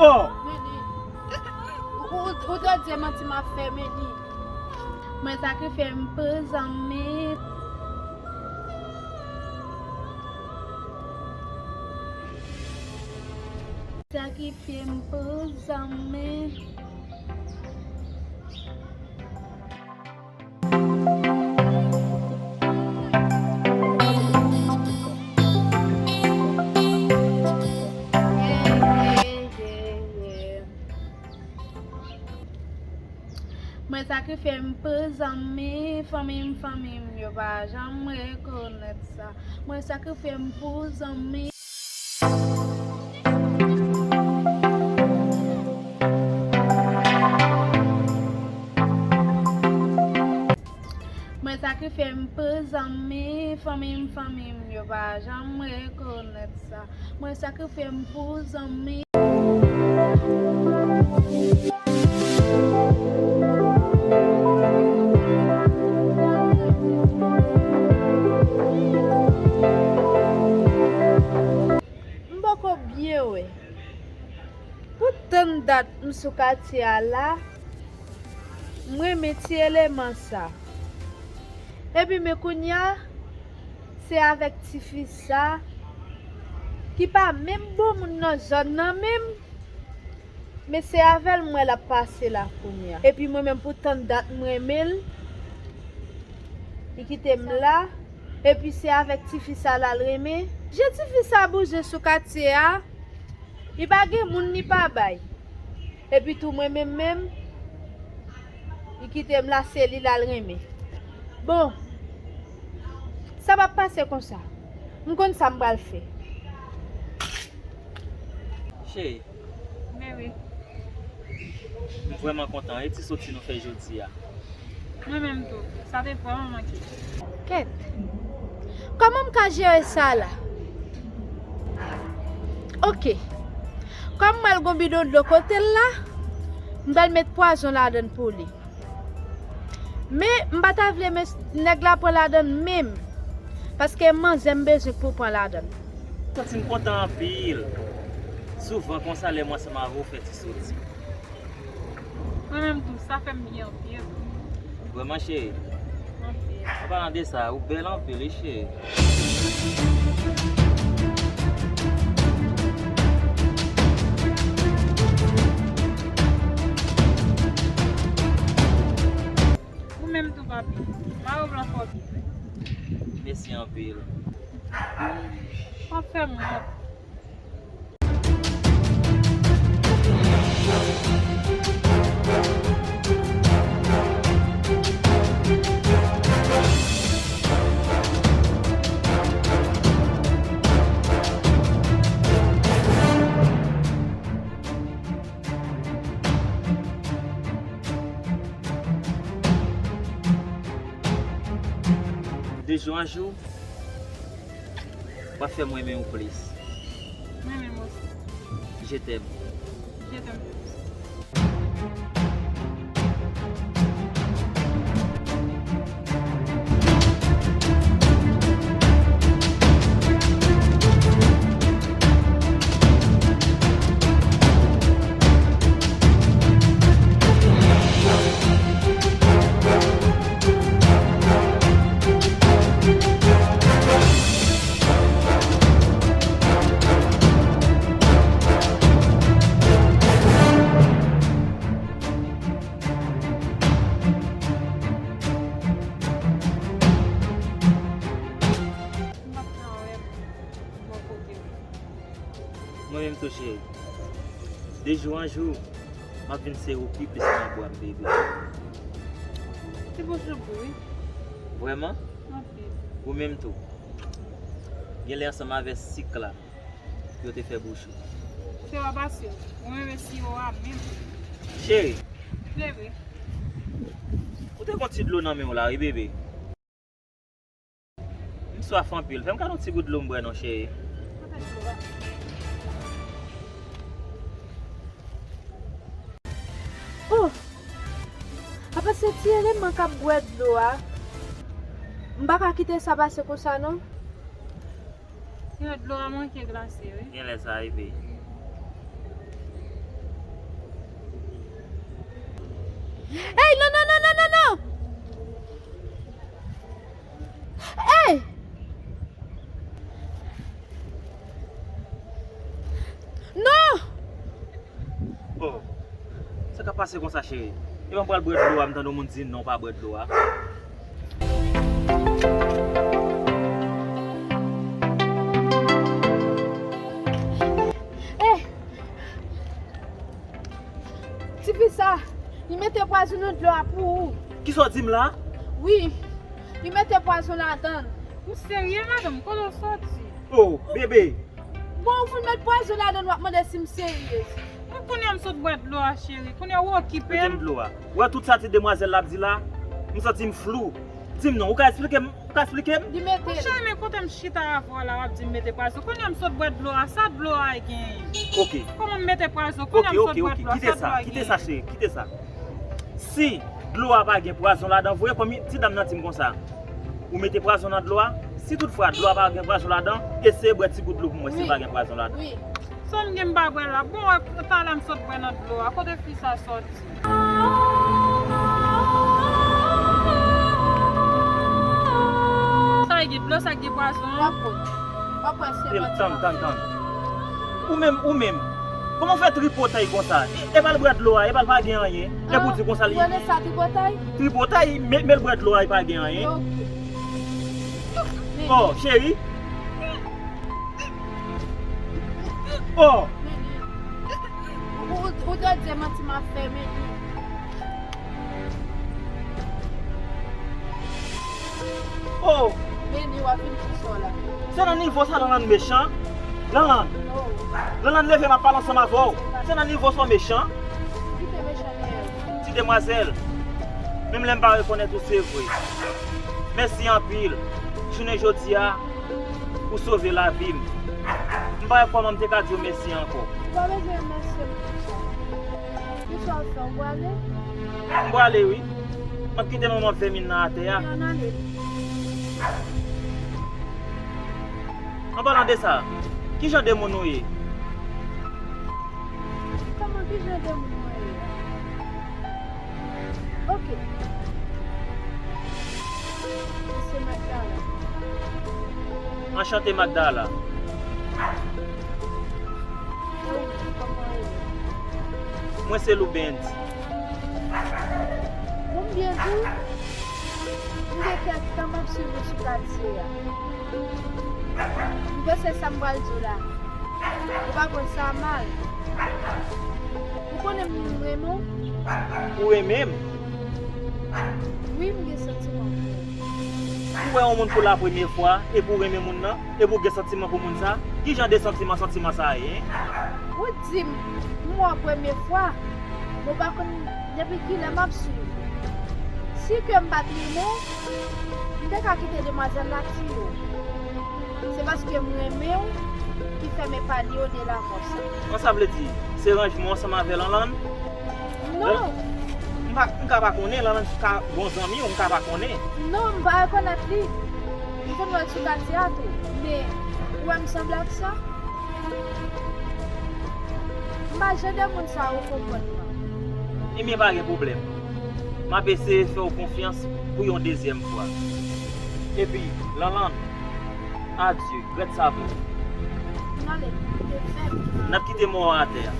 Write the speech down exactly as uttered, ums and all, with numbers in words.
Oh! Meni, ou, ou, ou te di manti m ap fè, Meni. Mwen sakrifye m pou zanmi. Sakrifye m pou zanmi. Mwen sakrifye m pou zanmi, fanmi m, fanmi m, yo pa janm rekonèt sa. Mwen sakrifye m pou zanmi. Mwen sakrifye m pou zanmi, fanmi m, fanmi m, yo pa janm rekonèt sa. Mwen sakrifye m pou zanmi. M poko byen wè. Pou tann dat m sou katye a la, m renmen ti eleman sa. Epi men kounye a, se avèk tifi sa, ki pa menm bon moun nan zòn nan menm, men se avè l m wè l ap pase la kounye a. Epi mwen menm pou tann dat m renmen l, li kite m la, epi se avèk tifi sa l al renmen. Jan tifi sa bouje sou katye a, li pa gen moun li pa bay. Epi tou mwen menm menm, li kite m la, se li l al renmen. Bon, sa p ap pase konsa. M konn sa m pral fè. Cheri. Men wi. M vrèman kontan e ti soti nou fè jodi a. Mwen menm tou, sa te vrèman manke. Kèt. Kòman m ka jere sa la? Oke. Kòm m wè l gon bidon dlo kote l la, m pral met pwazon ladan l pou li. Men, m pa ta vle men nèg la pran ladan l menm. Paske manzè m bezwen pou pran ladan l. Santi m kontan anpil. Souvan konsa lè m ansanm avè w fè ti soti. Mwen menm tou, sa fè m byen anpil. Vrèman, cheri. Anpil. An palan de sa, ou bèl anpil, wi, cheri. Ou menm tou, papi. Mayo blan fò byen. Mèsi anpil. W ap fè m wont. De jou an jou, w ap fè m renmen w plis. Mwen menm osi. Je t'aime. Je t'aime plus. M p ap ka wè m bò kote w. Mwen menm tou, cheri. De jou an jou, m ap vin sere w pi plis nan bra m, bebe. Se posib tou, wi. Vrèman? Anpil. Ou menm tou. Genlè ansanm avè sik la, yo te fè bouch ou. Se pa fasil. Mwen renmen siwo a menm. Cheri. Bebe. Ou te gon ti dlo nan men w la, wi, bebe. M swaf anpil. Fè m gade yon ti gout dlo m bwè non, cheri. Oh! Apa se ti eleman k ap bwè dlo a? M pa ka kite sa pase konsa non. Yo, dlo a manke glase, wi. Genlè sa rive. Ey, non, non, non, non, non, non! Ey! Non! Oh, sa k ap pase konsa, cheri? Epa m pral bwè dlo a, m tande yon moun di non pa bwè dlo a. Eh! Tifi sa, li mete pwazon nan dlo a pou ou. Kisa w di m la? Wi, li mete pwazon ladan l. Ou serye, madanm? Kote w soti? Oh, bebe! Bon, ou fin met pwazon ladan l, w ap mande si m seryez. Bon, kounye a m sot bwè dlo a, cheri. Kounye a ou okipe m. Mete m dlo a. Ou wè tout sa ti demwazèl la ap di la? M santi m flou. Di m non, ou ka eksplike m? Ou ka eksplike m? Li mete l. Monchè, men kote m chita avè w la, w ap di m mete pwazon. Kounye a m sot bwè dlo a, sa dlo a genyen? Ok. Kòman m mete pwazon? Kounye a m sot bwè dlo a, sa dlo a genyen? Ok, ok, ok. Kite sa, kite sa, cheri, kite sa. Si dlo a pa gen pwazon ladan vre, kòm ti dam nan di m konsa, ou mete pwazon nan dlo a? Si toutfwa dlo a pa gen pwazon ladan, eseye bwè ti gout dlo pou mwen si l pa gen pwazon ladan. Wi. Sa m gen m pa bwè la. Bon, wè, talè m sot bwè nan dlo a. Kote fi sa soti? Sa e gen dlo sa gen pwazon? W ap wè. W ap wè se manti. Tann, tann, tann. Ou menm, ou menm. Kòman w fè tripotay konsa? E, epa l bwè dlo a, epa l pa gen anyen. Epi w di konsa li. Ou rele sa tripotay? Tripotay, men, men l bwè dlo a, li pa gen anyen. Ok. Oh, cheri. Oh. Ou, ou, ou te di manti m ap fè, men. Oh! Meni, w ap vin pou sa w la. Se nan nivo sa Lanlann mechan? Lanlann! Oh. Lanlann, leve, m ap pale ansanm avè w. Se nan nivo sa w mechan? Kite mechan dèyè w. Ti demwazèl, menm lè m pa rekonèt ou, se vre. Mèsi anpil. Jounen jodi a, ou sove lavi m. M pa wè kòman m te ka di w mèsi ankò. Ou pa bezwen remèsye m pou sa. Kisa w ap fè, ou prale? M prale, wi. M ap kite manman vèmin nan atè a. Ann ale. An palan de sa, ki jan de moun ou ye? Kòman ki jan de moun mwen ye? Ok. Mwen se Magdala. Anchante, Magdala. E ou, kòman w rele? Mwen se Loubens. Bon, m byen di w, m gen kèk tan m ap swiv ou sou katye a. M panse sa m pral di w la, ou pa pran sa mal. Ou konnen m renmen w. Ou renmen m? Wi, m gen santiman pou ou. Ou wè yon moun pou la premye fwa, epi w renmen moun nan, epi w gen santiman pou moun sa? Ki jan de santiman, santiman sa ye, en? Ou di m, m wè w premye fwa, men w pa konn depi kilè m ap swiv ou. Si ke m pa t renmen w, m te ka kite demwazèl la tiye w. Se paske m renmen w ki fè m epanye w de lanmò sa. An, sa vle di, se ranjman w ansanm avè Lanlann? Non. M pa, m ka pa konnen, Lanlann ka bon zanmi w, m ka pa konnen. Non, m pa rekonèt li. M konn wè l sou katye a tou. Men, ou wè m sanble ak sa? M pa jan de moun sa ou konprann mwen. Ebyen, pa gen pwoblèm. M ap eseye fè w konfyans pou yon dezyèm fwa. Epi, Lanlann, adye, grèt sa pou ou. N ale, kite fè m. N ap kite mò a atè a.